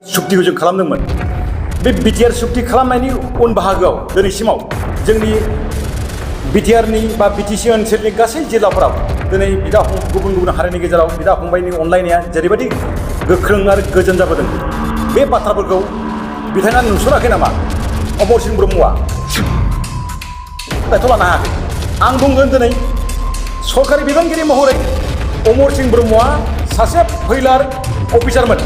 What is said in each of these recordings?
सुक्तिखौ जों खालामदोंमोन। बे बिटिआर सुक्ति खालामनायनि उन बाहागोआव दिनैसिमाव जोंनि बिटिआरनि बा बिटिसि ओनसोलनि गासै जिल्लाफोराव दिनै गुबुन गुबुन हारिनि गेजेराव बिदा फंबायनि अनलायनाया जेरैबायदि गोख्रों आरो गोजोन जाबोदों, बे बाथ्राफोरखौ बिथाङा नुसनाखै नामा अमर सिंह ब्रह्मआ दायथ' लानो हायाखै। आं बुंगोन दिनै सरकारि बिबानगिरि महरै अमर सिंह ब्रह्मआ सासे फैलार अफिसारमोन।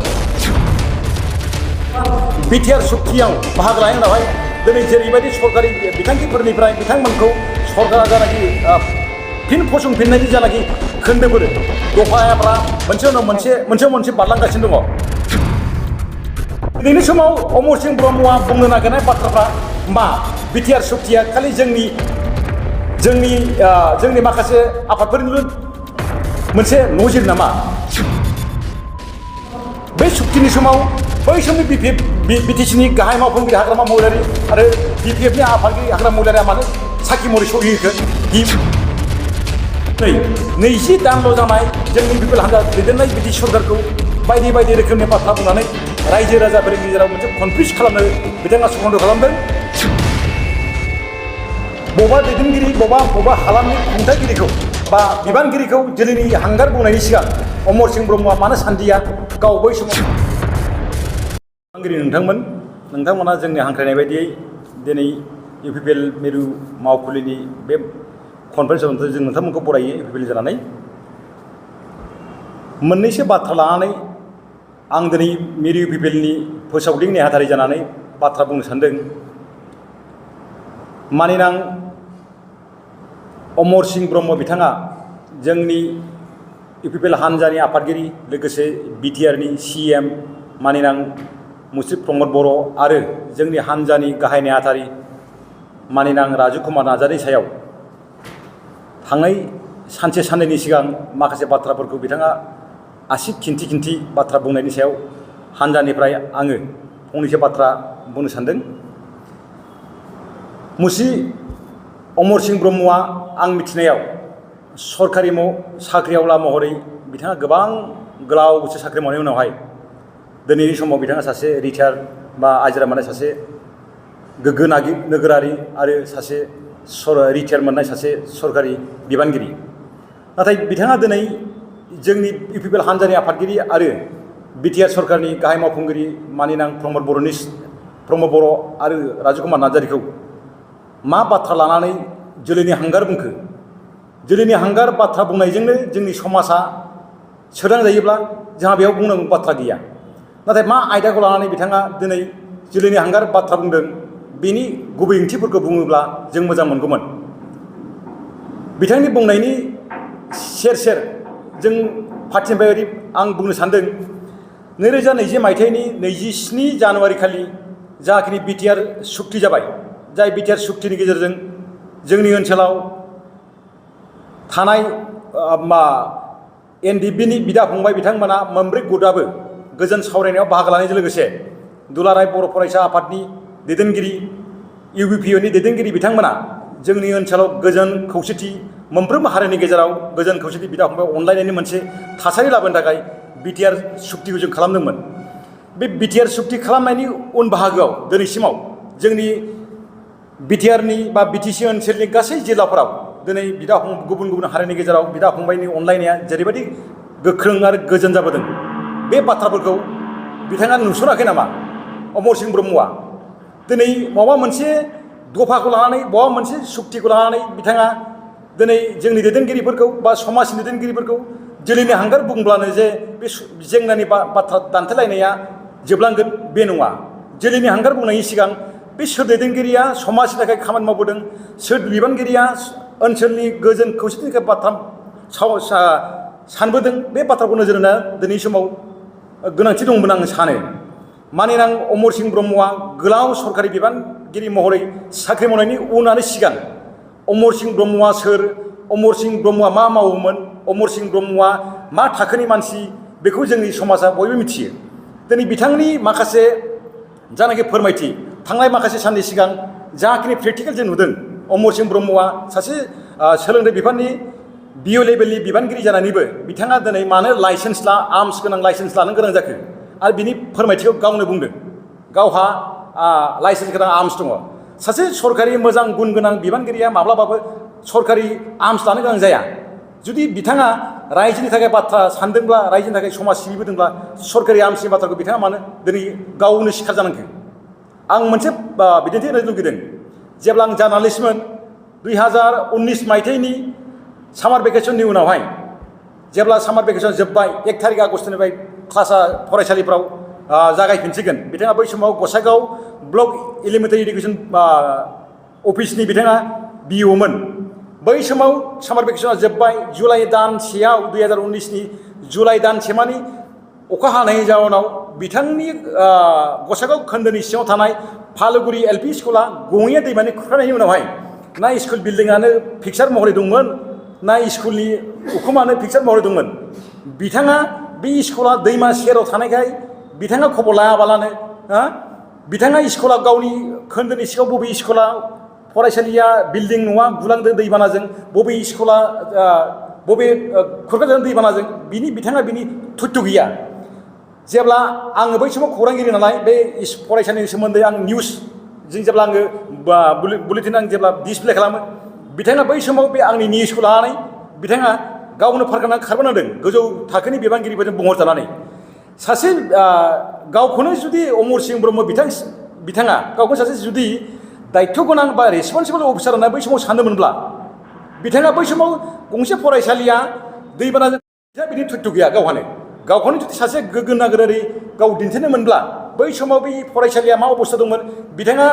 बिटिआर सुक्तियाव बाहागो लानायनि उनावहाय दिनै जेरैबायदि सरकारि बिथांखिफोरनिफ्राय बिथांमोनखौ सरकारा जानाखि फिन फसंफिननायनि जानाखि खोन्दोफोर दफाफ्रा मोनसे उनाव मोनसे बारलांगासिनो दङ। दिनैनि समाव अमर सिंह ब्रह्मआ बुंनो नागिरनाय बाथ्राफ्रा मा? बिटिआर सुक्तिया खालि जोंनि माखासे आफादफोरनिल' मोनसे नजिर नामा? बे सुक्तिनि समाव बै समनि बिटिसिनि गाहाय मावफुंगिरि हाग्रामा महिलारि आरो बिपिएफनि आफादगिरि हाग्रामा महिलारिया मानो साखि महरै सहिहोखो? 20 दानल' जानाय जोंनि बिपिएल हान्जा दैदेननाय ब्रिटिश सरकारखौ बायदि बायदि रोखोमनि बाथ्रा बुंनानै रायजो राजाफोरनि गेजेराव मोनसे कनफ्यूज खालामनो बिथाङा सन्देह खालामदों। बबेबा दैदेनगिरि बबेबा हालामनि खुंथायगिरिखौ बा बिबानगिरिखौ जोलैनि हांगार बुंनायनि सिगां अमर सिंह ब्रह्मआ मानो सान्दिया गाव बै समाव नोंथांमोना जोंनि हांख्रायनाय बायदियै दिनै इउपिपिएल मिरु मावखुलिनि बे कनफारेन्सआव जों नोंथांमोनखौ बरायो इउपिपिएल जानानै। मोननैसो बाथ्रा लानानै आं दिनै मिरु इउपिपिएलनि फोसावदिं नेहाथारि जानानै बाथ्रा बुंनो सानदों। मानिनां अमर सिंह ब्रह्म बिथाङा जोंनि इउपिपिएल हान्जानि आफादगिरि, लोगोसे बिटिआरनि सिएम मानिनां मुश्रीफ प्रमद बर' आरो जोंनि हान्जानि गाहाय नेहाथारि मानिनां राजु कुमार नार्जारिनि सायाव थांनाय सानसे साननैनि सिगां माखासे बाथ्राफोरखौ बिथाङा आसि खिन्थि बाथ्रा बुंनायनि सायाव हान्जानिफ्राय आङो फंनैसो बाथ्रा बुंनो सानदों। अमर सिंह ब्रह्मआ आं मिथिनायाव सरकारि साख्रिआवला महरै बिथाङा गोबां गोलाव बोसोर साख्रि मावनायनि उनावहाय दिनैनि समाव बिथाङा सासे रिटायार बा आजिरा मोननाय सासे गोग्गो नोगोरारि आरो सासे रिटायार मोननाय सासे सरकारि बिबानगिरि। नाथाय बिथाङा दिनै जोंनि इउपिपिएल हान्जानि आफादगिरि आरो बिटिआर सरकारनि गाहाय मावफुंगिरि मानिनां प्रमद बर' आरो राजु कुमार नार्जारिखौ मा बाथ्रा लानानै जोलैनि हांगार बुंखो? जोलैनि हांगार बाथ्रा बुंनायजोंनो जोंनि समाजा सोदांजायोब्ला जोंहा बेयाव बुंनांगौ बाथ्रा गैया। नाथाय मा आयदाखौ लानानै बिथाङा दिनै जोलैनि हांगार बाथ्रा बुंदों, बेनि गुबै ओंथिफोरखौ बुङोब्ला जों मोजां मोनगौमोन। बिथांनि बुंनायनि सेर जों पार्टिनिफ्राय आं बुंनो सानदों, 2020 मायथाइनि 27 जानुवारि खालि जाखिनि बिटिआर सुक्ति जाबाय, जाय बिटिआर सुक्तिनि गेजेरजों जोंनि ओनसोलाव थानाय एनडिएफबिनि बिदा फंबाय बिथांमोना मोनब्रै गुटआबो गोजोन सावरायनायाव बाहागो लानायजों लोगोसे दुलाराय बर' फरायसा आफादनि दैदेनगिरि, इउबिपिअनि दैदेनगिरि बिथांमोना जोंनि ओनसोलाव गोजोन खौसेथि, मोनफ्रोमबो हारिनि गेजेराव गोजोन खौसेथि बिदा फंबाय अनलायनायनि मोनसे थासारि लाबोनो थाखाय बिटिआर सुक्तिखौ जों खालामदोंमोन। बे बिटिआर सुक्ति खालामनायनि उन बाहागोआव दिनैसिमाव जोंनि बिटिआरनि बा बिटिसि ओनसोलनि गासै जिल्लाफोराव दिनै गुबुन गुबुन हारिनि गेजेराव बिदा फंबायनि अनलायनाया जेरैबायदि गोख्रों आरो गोजोन जाबोदों, बे बाथ्राफोरखौ बिथाङा नुसनाखै नामा अमर सिंह ब्रह्मआ? दिनै माबा मोनसे दफाखौ लानानै बबेबा मोनसे सुक्तिखौ लानानै बिथाङा दिनै जोंनि दैदेनगिरिफोरखौ बा समाजनि दैदेनगिरिफोरखौ जोलैनि हांगार बुंब्लानो जे बे जेंनानि बाथ्रा दान्थेलायनाया जोबलांगोन, बे नङा। जोलैनि हांगार बुंनायनि सिगां बे सोर दैदेनगिरिया समाजनि थाखाय खामानि मावबोदों, सोर बिबानगिरिया ओनसोलनि गोजोन खौसेथिनि थाखाय बाथ्रा सानबोदों, बे बाथ्राखौ नोजोर होना दिनैनि समाव गोनांथि दंमोन आं सानो। मानिनां अमर सिंह ब्रह्मआ गोलाव सरकारि बिबानगिरि महरै साख्रि मावनायनि उन आरो सिगां अमर सिंह ब्रह्मआ सोर, अमर सिंह ब्रह्मआ मा मावोमोन, अमर सिंह ब्रह्मआ मा थाखोनि मानसि, बेखौ जोंनि समाजा बयबो मिथियो। दिनै बिथांनि माखासे जानाखि फोरमायथि थांनाय माखासे साननि सिगां जाखिनि प्रेक्टिकेल जों नुदों, अमर सिंह ब्रह्मआ सासे सोलोंथाइ बिफाननि बिअ लेभेलनि बिबानगिरि जानानैबो बिथाङा दिनै मानो आर्म्स गोनां लाइसेन्स लानो गोनां जाखो? आरो बिनि फोरमायथिखौ गावनो बुंदों गावहा लाइसेन्स गोनां आर्मस दङ सासे सरकारि मोजां गुन गोनां बिबानगिरिया माब्लाबाबो सरकारि आर्मस लानो गोनां जाया जुदि बिथाङा रायजोनि थाखाय बाथ्रा सानदोंब्ला रायजोनि थाखाय समाज सिबिबोदोंब्ला सरकारि आर्मसनि बाथ्राखौ बिथाङा मानो दिनै गावनो सिखार जानांगौ आं मोनसे बिदिन्थि होनो लुगैदों जेब्ला आं जार्नालिस्टमोन 2019 मायथाइनि सामार भेकेसननि उनावहाय जेब्ला सामार भेकेसन जोब्बाय 1 थारिख आगस्टनिफ्राय क्लासा फरायसालिफ्राव जागायफिनसिगोन बिथाङा बै समाव गसाइगाव ब्लक एलिमेन्टारि इडुकेसन अफिसनि बिथाङा बिअ'मोन बै समाव सामार भेकेसना जोब्बाय जुलाइ दानसेयाव 2019नि जुलाइ दानसेमानि अखा हानायनि जाउनाव बिथांनि गसाइगाव खोन्दोनि सिङाव थानाय फालोगुरि एलपि स्कुला गङिया दैमानि खुरखानायनि उनावहाय ना स्कुल बिल्डिंआनो पिकचार महरै दंमोन ना स्कुलनि उखुमानो पिकचार महरै दंमोन बिथाङा बे स्कुला दैमा सेराव थानायखाय बिथाङा खबर लायाबालानो बिथाङा स्कुला गावनि खोन्दोनि सिङाव बबे स्कुला फरायसालिया बिल्डिं नङा गुलांदों दैबानाजों बबे स्कुला बबे खुरखाजादों दैबानाजों बिथाङा बिनि थयथ' गैया जेब्ला आङो बै समाव खौरांगिरि नालाय बे फरायसालिनि सोमोन्दै आं निउसजों जेब्ला आङो बुलेटिन आं जेब्ला डिसप्ले खालामो बिथाङा बै समाव बे आंनि निउसखौ लानानै बिथाङा गावनो फारगाना खारबोनांदों गोजौ थाखोनि बिबानगिरिफोरजों बुंहरजानानै सासे गावखौनो जुदि अमर सिंह ब्रह्म बिथाङा गावखौनो सासे जुदि दायित्व गोनां बा रेसपन्सिबल अफिसार होनना बै समाव सानदोंमोनब्ला बिथाङा बै समाव गंसे फरायसालिया दैबानाजों बिनि थयथ' गैया गावखौनो जुदि सासे गोग्गो नागोरारि गाव दिन्थिनो मोनब्ला बै समाव बे फरायसालिया मा अबस्था दंमोन बिथाङा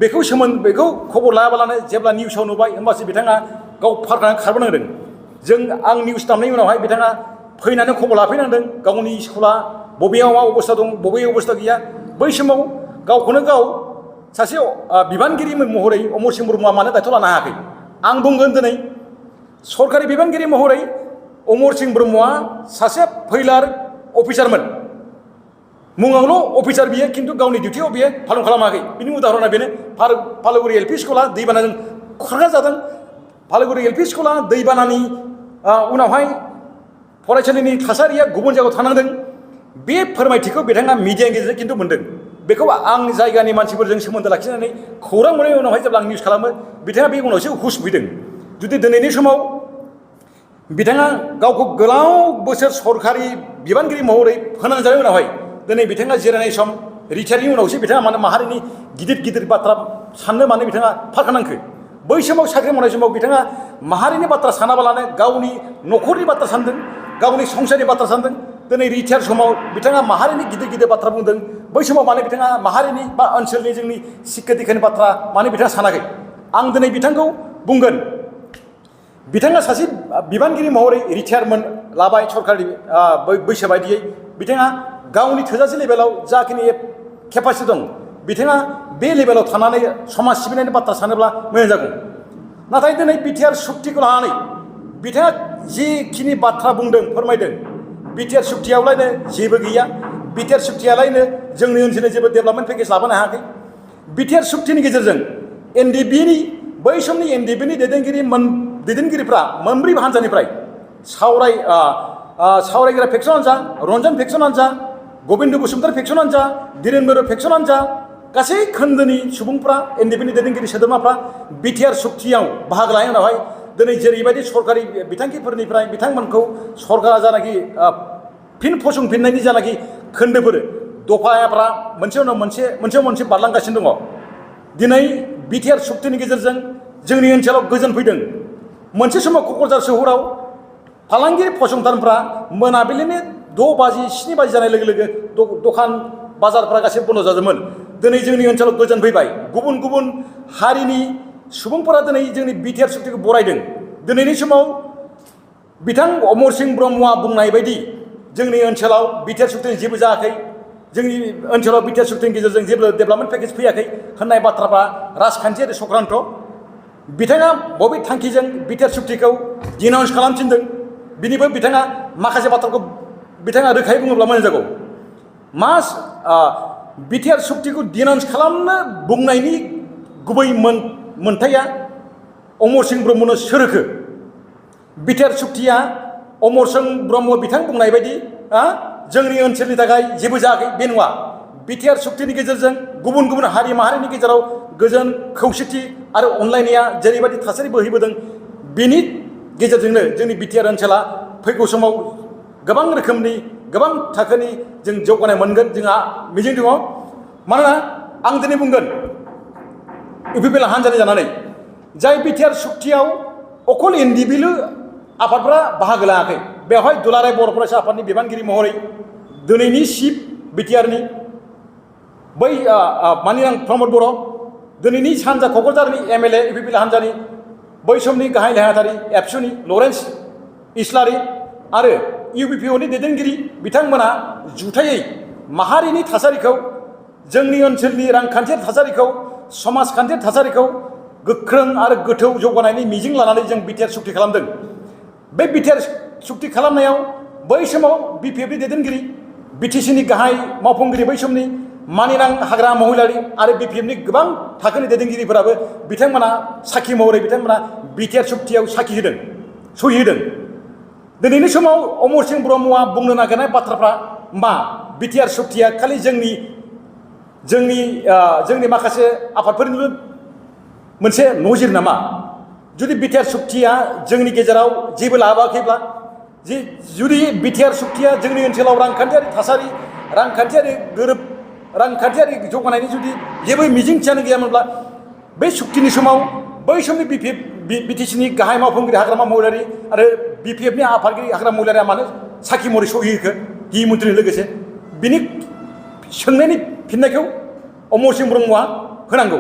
बेखौ खबर लायाबालानो जेब्ला निउसाव नुबाय होमबासो बिथाङा गाव फारगाना खारबोनांदों आं निउस दामनायनि उनावहाय बिथाङा फैनानै खबर लाफैनांदों गावनि स्कुला बबेयाव मा अबस्था दं बबे अबस्था गैया बै समाव गावखौनो गाव सासे बिबानगिरि महरै अमर सिंह ब्रह्मआ मानो दायथ' लानो हायाखै आं बुंगोन दिनै सरकारि बिबानगिरि महरै अमर सिंह ब्रह्मआ सासे फैलार अफिसारमोन मुङावल' अफिसार बियो खिन्थु गावनि डिउटियाव बियो पालन खालामाखै बिनि उदाहरना बेनो फालोगुरि एलपि स्कुला दैबानाजों खुरखाजादों फालोगुरि एलपि स्कुला दैबानानि उनावहाय फरायसालिनि थासारिया गुबुन जायगायाव थानांदों बे फोरमायथिखौ बिथाङा मिडियानि गेजेरजों खिन्थु मोन्दों बेखौ आं जायगानि मानसिफोरजों सोमोन्दो लाखिनानै खौरां मोननायनि उनावहाय जेब्ला आं निउस खालामो बिथाङा बे उनावसो हुस फैदों जुदि दिनैनि समाव बिथाङा गावखौ गोलाव बोसोर सरकारि बिबानगिरि महरै फोनांजानायनि उनावहाय दिनै बिथाङा जिरायनाय सम रिटायारनि उनावसो बिथाङा मानो माहारिनि गिदिर बाथ्रा साननो मानो बिथाङा फारखानांखो बै समाव साख्रि मावनाय समाव बिथाङा माहारिनि बाथ्रा सानाबालानो गावनि न'खरनि बाथ्रा सानदों गावनि संसारनि बाथ्रा सानदों दिनै रिटायार समाव बिथाङा माहारिनि गिदिर बाथ्रा बुंदों बै समाव मानो बिथाङा माहारिनि बा ओनसोलनि जोंनि सिक्का दिखानि बाथ्रा मानो बिथाङा सानाखै आं दिनै बिथांखौ बुंगोन बिथाङा सासे बिबानगिरि महरै रिटायारमेन्ट लाबाय सरकारि बैसो बायदियै बिथाङा गावनि थोजासे लेभेलाव जाखिनि केपासिटि दं बिथाङा बे लेभेलाव थानानै समाज सिबिनायनि बाथ्रा सानोब्ला मोजां जागौ नाथाय दिनै बिटिआर सुक्तिखौ लानानै बिथाङा जिखिनि बाथ्रा बुंदों फोरमायदों बिटिआर सुक्तियावलायनो जेबो गैया बिटिआर सुक्तियालायनो जोंनि ओनसोलनि जेबो डेभेलपमेन्ट पेकेज लाबोनो हायाखै बिटिआर सुक्तिनि गेजेरजों एनडिबिनि बै समनि एनडिबिनि दैदेनगिरिफ्रा मोनब्रै हान्जानिफ्राय सावरायग्रा फेक्सनानो जा रन्जन फेक्सनानो जा गबिन्द बसुमतारी फेक्सनानो जा धीरेन बर' फेक्सनानो जा गासै खोन्दोनि सुबुंफ्रा एनडिबिनि दैदेनगिरि सोद्रोमाफ्रा बिटिआर सुक्तियाव बाहागो लानायनि उनावहाय दिनै जेरैबायदि सरकारि बिथांखिफोरनिफ्राय बिथांमोनखौ सरकारा जानाखि फिन फसंफिननायनि जानाखि खोन्दोफोर दफाफ्रा मोनसेयाव मोनसे बारलांगासिनो दङ दिनै बिटिआर सुक्तिनि गेजेरजों जोंनि ओनसोलाव गोजोन फैदों मोनसे समाव क'क्राझार सोहोराव फालांगिरि फसंथानफ्रा मोनाबिलिनि 6 बाजि 7 बाजि जानाय लोगो लोगो दखान बाजारफ्रा गासैबो बन्द' जादोंमोन दिनै जोंनि ओनसोलाव गोजोन फैबाय गुबुन हारिनि सुबुंफोरा दिनै जोंनि बिटिआर सुक्तिखौ बरायदों दिनैनि समाव बिथां अमर सिंह ब्रह्मआ बुंनाय बायदि जोंनि ओनसोलाव बिटिआर सुक्तिनि जेबो जायाखै जोंनि ओनसोलाव बिटिआर सुक्तिनि गेजेरजों जेबो डेभेलपमेन्ट पेकेज फैयाखै होननाय बाथ्राफ्रा राजखान्थियारि चक्रान्त बिथाङा बबे थांखिजों बिटिआर सुक्तिखौ डिनाउन्स खालामफिनदों बिनिबो बिथाङा माखासे बाथ्राखौ बिथाङा रोखायै बुङोब्ला मोजां जागौ बिटिआर सुक्तिखौ डिनाउन्स खालामनो बुंनायनि गुबै मोन्थाया अमर सिंह ब्रह्मनो सोर होखो बिटिआर सुक्तिया अमर सिंह ब्रह्म बिथां बुंनाय बायदि जोंनि ओनसोलनि थाखाय जेबो जायाखै बे नङा। बिटिआर सुक्तिनि गेजेरजों गुबुन गुबुन हारि माहारिनि गेजेराव गोजोन खौसेथि आरो अनलायनाया जेरैबायदि थासारि बोहैबोदों, बेनि गेजेरजोंनो जोंनि बिटिआर ओनसोला फैगौ समाव गोबां रोखोमनि गोबां थाखोनि जों जौगानाय मोनगोन जोंहा मिजिं दङ। मानोना आं दिनै बुंगोन इउपिपिएल हानजानि जानानै जाय बिटिआर सुक्तियाव अकल एनडिएफबिल आफादफ्रा बाहागो लायाखै, बेवहाय दुलाराय बर' फरायसा आफादनि बिबानगिरि महरै दिनैनि चिफ बिटिआरनि बै मानिनां प्रमद बर', दिनैनि सानजा क'क्राझारनि एमएलए इउपिपिएल हानजानि बै समनि गाहाय नेहाथारि एबसुनि लरेन्स इस्लारि आरो इउपिपिअनि दैदेनगिरि बिथांमोना जुथायै माहारिनि थासारिखौ, जोंनि ओनसोलनि रांखान्थियारि थासारिखौ, समाजखान्थियारि थासारिखौ गोख्रों आरो गोथौ जौगानायनि मिजिं लानानै जों बिटिआर सुक्ति खालामदों। बे बिटिआर सुक्ति खालामनायाव बै समाव बिपिएफनि दैदेनगिरि, बिटिसिनि गाहाय मावफुंगिरि बै समनि मानिनां हाग्रामा महिलारि आरो बिपिएफनि गोबां थाखोनि दैदेनगिरिफोराबो बिथांमोना साखि महरै बिथांमोना बिटिआर सुक्तियाव साखि होदों, सहि होदों। दिनैनि समाव अमर सिंह ब्रह्मआ बुंनो नागिरनाय बाथ्राफ्रा मा? बिटिआर सुक्तिया खालि जोंनि माखासे आफादफोरनिल' मोनसे नजिर नामा? जुदि बिटिआर सुक्तिया जोंनि गेजेराव जेबो लाबोआखैब्ला, जुदि बिटिआर सुक्तिया जोंनि ओनसोलाव रांखान्थियारि थासारि, रांखान्थियारि जौगानायनि जुदि जेबो मिजिंथियानो गैयामोनब्ला, बे सुक्तिनि समाव बै समनि बिटिसिनि गाहाय मावफुंगिरि हाग्रामा महिलारि आरो बिपिएफनि आफादगिरि हाग्रामा महिलारिया मानो साखि महरै सहि होखो गिबि मन्थ्रिजों लोगोसे? बिनि सोंनायनि फिननायखौ अमर सिंह ब्रह्मआ होनांगौ।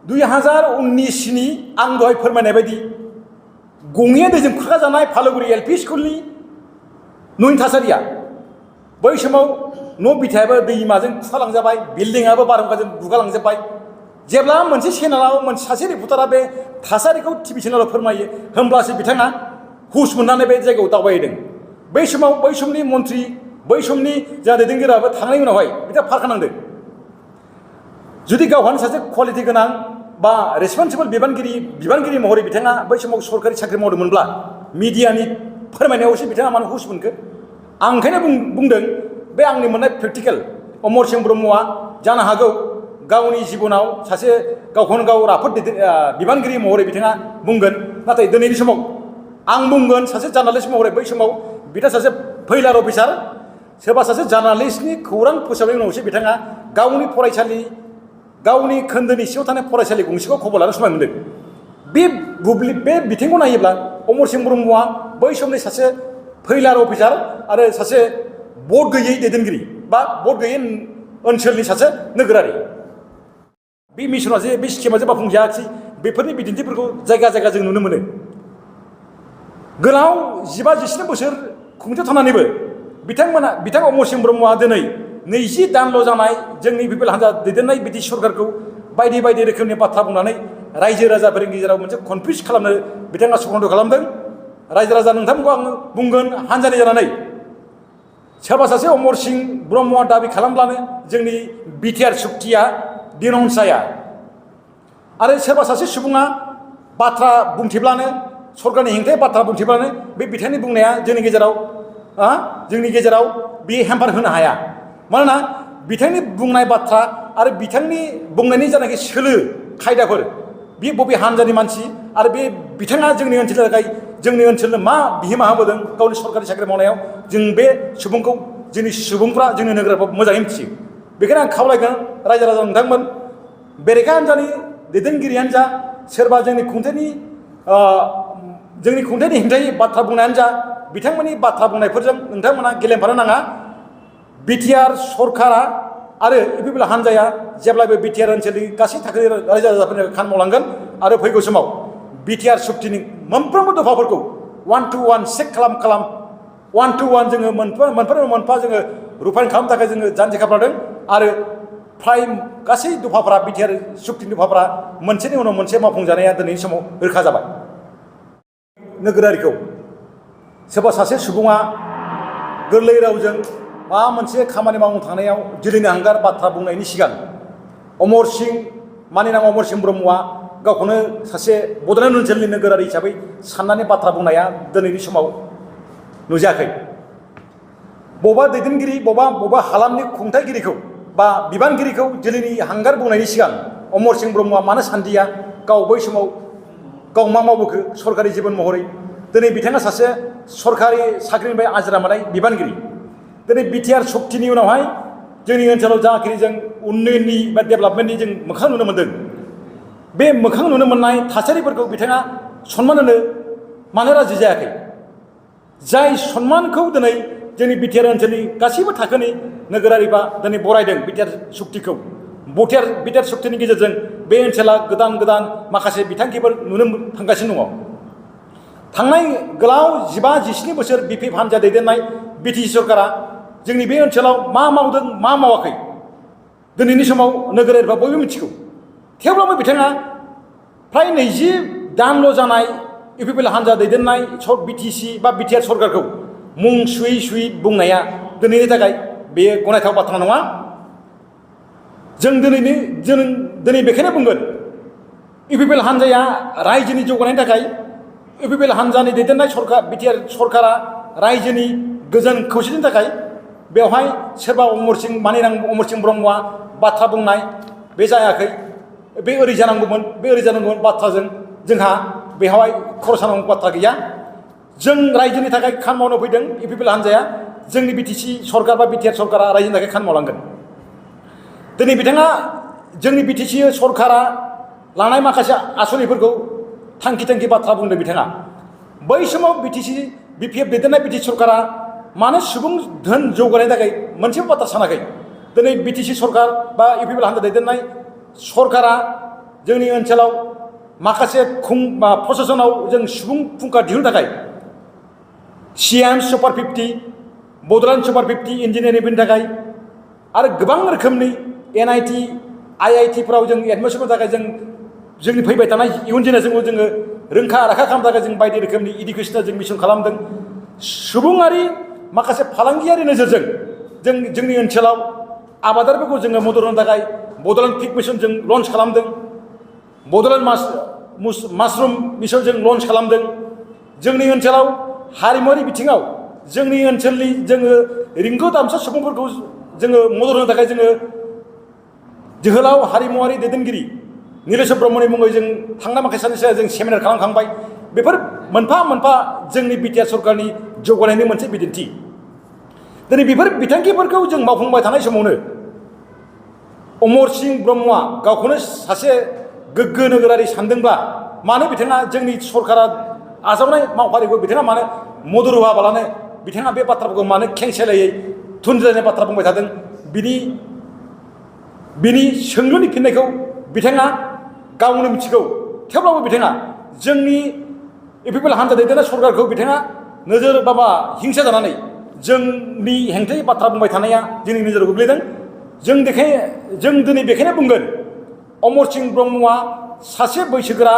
2019नि आं दहाय फोरमायनाय बायदि गंसे दैजों खुरखाजानाय फालोगुरि एलपि स्कुलनि न'नि थासारिया, बै समाव न' बिथायाबो दैमाजों खुरखालांजाबाय, बिल्डिंआबो बारहुंखाजों गुगालांजोब्बाय। जेब्ला मोनसे चेनेलाव सासे रिपर्टारा बे थासारिखौ टिभि चेनेलाव फोरमायो, होमब्लासो बिथाङा हुस मोननानै बे जायगायाव दावबायहैदों। बै समाव बै समनि मन्थ्रि, बै समनि जा दैदेनगिरियाबो थांनायनि उनावहाय बिथाङा फारखानांदों। जुदि गावहानो सासे क्वालिटि गोनां बा रेसपन्सिबल बिबानगिरि महरै बिथाङा बै समाव सरकारि साख्रि मावदोंमोनब्ला मिडियानि फोरमायनायावसो बिथाङा मानो हुस मोनखो? आं ओंखायनो बुंदों, बे आंनि मोननाय प्रेक्टिकेल। अमर सिंह ब्रह्मआ जानो हागौ गावनि जिबनाव सासे गावखौनो गाव राफोद बिबानगिरि महरै बिथाङा बुंगोन, नाथाय दिनैनि समाव आं बुंगोन सासे जार्नालिस्ट महरै बै समाव बिथाङा सासे फैलार अफिसार, सोरबा सासे जार्नालिस्टनि खौरां फोसावनायनि उनावसो बिथाङा गावनि फरायसालि, गावनि खोन्दोनि सिङाव थानाय फरायसालि गंसेखौ खबर लानो समाय मोनदों। बे बिथिंखौ नायोब्ला अमर सिंह ब्रह्मआ बै समनि सासे फैलार अफिसार आरो सासे भट गैयै दैदेनगिरि बा भट गैयै ओनसोलनि सासे नोगोरारि। बे मिसना जे बे स्किमा जे मावफुंजायाखिसै, बेफोरनि बिदिन्थिफोरखौ जायगा जायगा जों नुनो मोनो। गोलाव 15-19 बोसोर खुंथायाव थानानैबो बिथां अमर सिंह ब्रह्मआ दिनै 20 दानल' जानाय जोंनि इउपिपिएल हानजा दैदेननाय ब्रिटिश सरकारखौ बायदि बायदि रोखोमनि बाथ्रा बुंनानै रायजो राजाफोरनि गेजेराव मोनसे कनफ्युज खालामनो बिथाङा सखन्द खालामदों। रायजो राजा नोंथांमोनखौ आङो बुंगोन, हानजानि जानानै सोरबा सासे अमर सिंह ब्रह्मआ दाबि खालामब्लानो जोंनि बिटिआर सुक्तिया डिनाउन्स जाया, आरो सोरबा सासे सुबुङा बाथ्रा बुंथिब्लानो, सरकारनि हेंथायै बाथ्रा बुंथिब्लानो बे बिथांनि बुंनाया जोंनि गेजेराव बे हेम्पार होनो हाया। मानोना बिथांनि बुंनाय बाथ्रा आरो बिथांनि बुंनायनि जानाखि सोलो खायदाफोर, बे बबे हानजानि मानसि आरो बे बिथाङा जोंनि ओनसोलनि थाखाय, जोंनि ओनसोलनो मा बिहोमा होबोदों गावनि सरकारि साख्रि मावनायाव, जों बे सुबुंखौ जोंनि सुबुंफ्रा, जोंनि नोगोरारिफ्रा मोजाङै मिथियो। बेखायनो आं खावलायगोन रायजो राजा नोंथांमोन, बेरेखा हानजानि दैदेनगिरियानो जा, सोरबा जोंनि खुंथायनि हेंथायै बाथ्रा बुंनायानो जा, बिथांमोननि बाथ्रा बुंनायफोरजों नोंथांमोना गेलेमफानो नाङा। बिटिआर सरकारा आरो इउपिपिएल हानजाया जेब्लाबो बिटिआर ओनसोलनि गासै थाखोनि रायजो राजाफोरनि खामानि मावलांगोन, आरो फैगौ समाव बिटिआर सुक्तिनि मोनफ्रोमबो दफाफोरखौ 1 to 1 चेक खालाम 1 to 1 जोङो मोनफा जोङो रुफाइन खालामनो थाखाय जोङो जानजि खाफ्रादों, आरो फ्राय गासै दफाफ्रा बिटिआर सुक्तिनि दफाफ्रा मोनसेनि उनाव मोनसे मावफुंजानाया दिनैनि समाव रोखा जाबाय। नोगोरारिखौ सोरबा सासे सुबुङा गोरलै रावजों माबा मोनसे खामानि मावनो थांनायाव जोलैनो हांगार बाथ्रा बुंनायनि सिगां मानिनां अमर सिंह ब्रह्मआ गावखौनो सासे बड'लेण्ड ओनसोलनि नोगोरारि हिसाबै साननानै बाथ्रा बुंनाया दिनैनि समाव नुजायाखै। बबेबा दैदेनगिरि बबेबा हालामनि खुंथायगिरिखौ बा बिबानगिरिखौ जोलैनि हांगार बुंनायनि सिगां अमर सिंह ब्रह्मआ मानो सान्दिया गाव बै समाव गाव मा मावबोखो सरकारि जीबन महरै दिनै बिथाङा सासे सरकारि साख्रिनिफ्राय आजिरा मोननाय बिबानगिरि दिनै बिटिआर सक्तिनि उनावहाय जोंनि ओनसोलाव जाखिनि जों उन्नयननि बा डेभेलपमेन्टनि जों मोखां नुनो मोन्दों बे मोखां नुनो मोननाय थासारिफोरखौ बिथाङा सन्मान होनो मानो राजि जायाखै जाय सन्मानखौ दिनै जोंनि बिटिआर ओनसोलनि गासैबो थाखोनि नोगोरारिफ्रा दिनै बरायदों बिटिआर सक्तिखौ बिटिआर सक्तिनि गेजेरजों बे ओनसोला गोदान गोदान माखासे बिथांखिफोर नुनो थांगासिनो दङ थांनाय गोलाव 15-17 बोसोर बिपिएफ हान्जा दैदेननाय बिटिसि सरकारा जोंनि बे ओनसोलाव मा मावदों मा मावाखै दिनैनि समाव नोगोरारिफ्रा बयबो मिथिगौ थेवब्लाबो बिथाङा फ्राय 20 दानल' जानाय इउपिपिएल हान्जा दैदेननाय बिटिसि बा बिटिआर सरकारखौ मुं सुयै बुंनाया दिनैनि थाखाय बेयो गनायथाव बाथ्रा नङा जों दिनै बेखायनो बुंगोन इउपिपिएल हान्जाया रायजोनि जौगानायनि थाखाय इउपिपिएल हान्जानि दैदेननाय बिटिआर सरकारा रायजोनि गोजोन खौसेथिनि थाखाय बेवहाय सोरबा अमर सिंह ब्रह्मआ बाथ्रा बुंनाय बे जायाखै बे ओरै जानांगौमोन बाथ्राजों जोंहा बेवहाय खर' सानांगौ बाथ्रा गैया जों रायजोनि थाखाय खामानि मावनो फैदों इउपिपिएल हान्जाया जोंनि बिटिसि सरकार बा बिटिआर सरकारा रायजोनि थाखाय खामानि मावलांगोन दिनै बिथाङा जोंनि बिटिसि सरकारा लानाय माखासे आसनिफोरखौ थांखि बाथ्रा बुंदों बिथाङा बै समाव बिपिएफ दैदेननाय बिटिसि सरकारा मानो सुबुं धोन जौगानायनि थाखाय मोनसेबो बाथ्रा सानाखै दिनै बिटिसि सरकार बा इउपिपिएल हान्जा दैदेननाय सरकारा जोंनि ओनसोलाव माखासे प्रशासनाव जों सुबुं फुंखा दिहुननो थाखाय सिएम सुपार 50 बड'लेण्ड सुपार 50 इन्जिनियारिंनि थाखाय आरो गोबां रोखोमनि एनआईटी आईआईटीफ्राव जों एडमिसन होनो थाखाय जोंनि फैबाय थानाय इयुन जेनेरेसनखौ जोङो रोंखा राखा खालामनो थाखाय जों बायदि रोखोमनि इडुकेसनाव जों मिसन खालामदों सुबुङारि माखासे फालांगियारि नोजोरजों जोंनि ओनसोलाव आबादारिफोरखौ जोङो मदद होनो थाखाय बड'लेण्ड पिग मिसन जों लन्च खालामदों बड'लेण्ड मासरुम मिसन जों लन्च खालामदों जोंनि ओनसोलाव हारिमुआरि बिथिङाव जोंनि ओनसोलनि जोङो रिंगु दामसा सुबुंफोरखौ जोङो मदद होनो थाखाय जोङो जोहोलाव हारिमुआरि दैदेनगिरि नीलेश्वर ब्रह्मनि मुङै जों थांनाय माखासे साननि सिगां जों सेमिनार खालामखांबाय बेफोर मोनफा जोंनि बिटिआर सरकारनि जौगानायनि मोनसे बिदिन्थि दिनै बेफोर बिथांखिफोरखौ जों मावफुंबाय थानाय समावनो अमर सिंह ब्रह्मआ गावखौनो सासे गोग्गो नोगोरारि सानदोंब्ला मानो बिथाङा जोंनि सरकारा आजावनाय मावफारिखौ बिथाङा मानो मदद होआबालानो बिथाङा बे बाथ्राफोरखौ मानो खेंसेलायै थुनज्लायनाय बाथ्रा बुंबाय थादों बिनि सोंलुनि फिननायखौ बिथाङा गावनो मिथिगौ थेवब्लाबो बिथाङा जोंनि इउपिपिएल हान्जा दैदेननाय सरकारखौ बिथाङा नोजोर हिंसा जानानै जोंनि हेंथायै बाथ्रा बुंबाय थानाया जोंनि नोजोराव गोग्लैदों जों दिनै बेखायनो बुंगोन अमर सिंह ब्रह्मआ सासे बैसोगोरा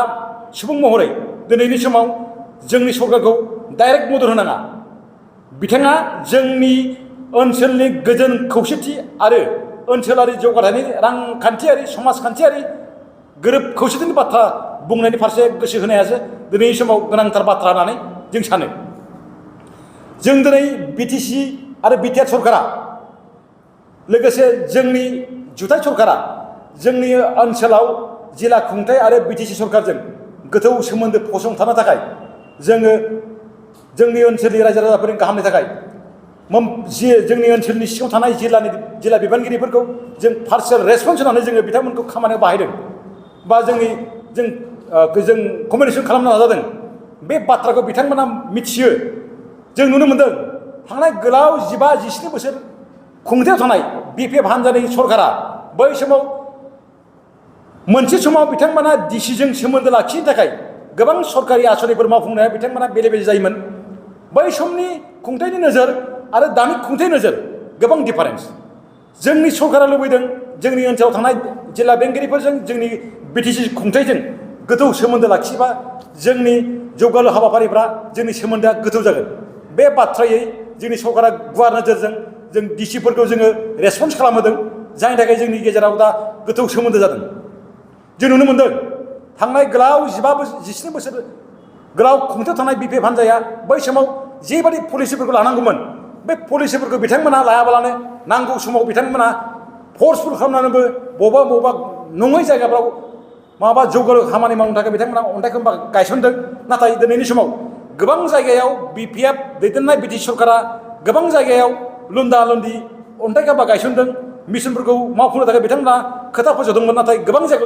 सुबुं महरै दिनैनि समाव जोंनि सरकारखौ डाइरेक्ट मदद होनाङा बिथाङा जोंनि ओनसोलनि गोजोन खौसेथि आरो ओनसोलारि जौगाथायनि रांखान्थियारि समाजखान्थियारि गोरोब खौसेथिनि बाथ्रा बुंनायनि फारसे गोसो होनायासो दिनैनि समाव गोनांथार बाथ्रा होननानै जों सानो जों दिनै बिटिसि आरो बिटिआर सरकारा लोगोसे जोंनि जुथाइ सरकारा जोंनि ओनसोलाव जिल्ला खुंथाय आरो बिटिसि सरकारजों गोथौ सोमोन्दो फसंथानो थाखाय जोङो जोंनि ओनसोलनि रायजो राजाफोरनि गाहामनि थाखाय जोंनि ओनसोलनि सिङाव थानाय जिल्ला बिबानगिरिफोरखौ जों पार्सनेल रेसपन्स होनानै जोङो बिथांमोनखौ खामानियाव बाहायदों बा जों कमिउनिकेसन खालामनो नाजादों बे बाथ्राखौ बिथांमोना मिथियो जों नुनो मोन्दों थांनाय गोलाव 15-17 बोसोर खुंथायाव थानाय बिपिएफ हान्जानि सरकारा बै समाव मोनसे समाव बिथांमोना डिसिजों सोमोन्दो लाखिनो थाखाय गोबां सरकारि आसनिफोर मावफुंनाया बिथांमोना बेले जायोमोन बै समनि खुंथायनि नोजोर आरो दानि खुंथाय नोजोर गोबां डिफारेन्स जोंनि सरकारा लुबैदों जोंनि ओनसोलाव थानाय जिल्ला बेंगिरिफोरजों जोंनि बिटिसि खुंथायजों गोथौ सोमोन्दो लाखियोबा जोंनि जौगालु हाबाफारिफ्रा जोंनि सोमोन्दोआ गोथौ जागोन बे बाथ्रायै जोंनि सरकारा गुवार नोजोरजों जों डिसिफोरखौ जोङो रेसपन्स खालामहोदों जायनि थाखाय जोंनि गेजेराव दा गोथौ सोमोन्दो जादों जों नुनो मोन्दों थांनाय गोलाव 15-17 बोसोर गोलाव खुंथायाव थानाय बिपिएफ हान्जाया बै समाव जेबादि पलिसिफोरखौ लानांगौमोन बे पलिसिफोरखौ बिथांमोना लायाबालानो नांगौ समाव बिथांमोना फर्सफुल खालामनानैबो बबेबा नङै जायगाफ्राव माबा जौगालु खामानि मावनो थाखाय बिथांमोना अन्थाइखौ गायसनदों। नाथाय दिनैनि समाव गोबां जायगायाव BPF दैदेननाय ब्रिटिश सरकारा गोबां जायगायाव लुन्दा लुन्दि अन्थाइ गायसनदों। मिशनफोरखौ मावफुंनो थाखाय बिथांमोना खोथा फोजौदोंमोन। नाथाय गोबां जायगायाव